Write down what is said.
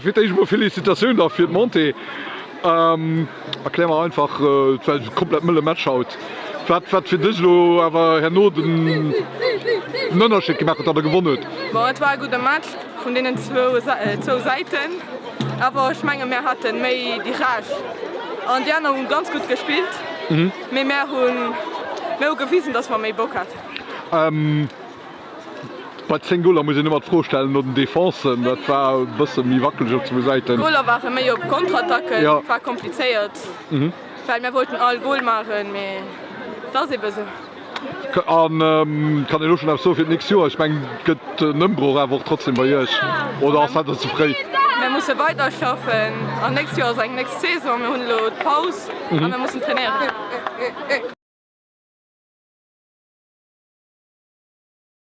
Fir d'éischt emol Felicitatioun da fir d'Montée. Erklär mer einfach, et war e komplett mëlle Match haut, wat wat fir dech elo awer herno den Ënnerscheed gemaach huet, datt der gewonn hutt? Bon, et war e gudde Match vun deenen zwou Säiten, awer ech menge mär hate méi déi Rage an déi aner hu ganz gutt gespillt, mee mär hunn mär hu gewisen, datt mer méi Bock haten. Bei 10 Goler muss een ëmmer d'Fro stellen no den Defensen, dat war e bësse méi wackeleg op zwou Säiten. D'Goler ware méi op Kontrattacken, et war komplizéiert, well mir wollten all Gol maachen, mee et ass ebe sou. A kann een elo schonn eppes soe fir d'nächst Joer? Ech mengen, et gëtt en Ëmbroch awer och trotzdem bei Iech, oder ass dat nach ze fréi? Mir musse weiderschaffen an nächst Joer ass eng nächst Saison. Mir hunn elo d'Paus a mir mussen trainéieren.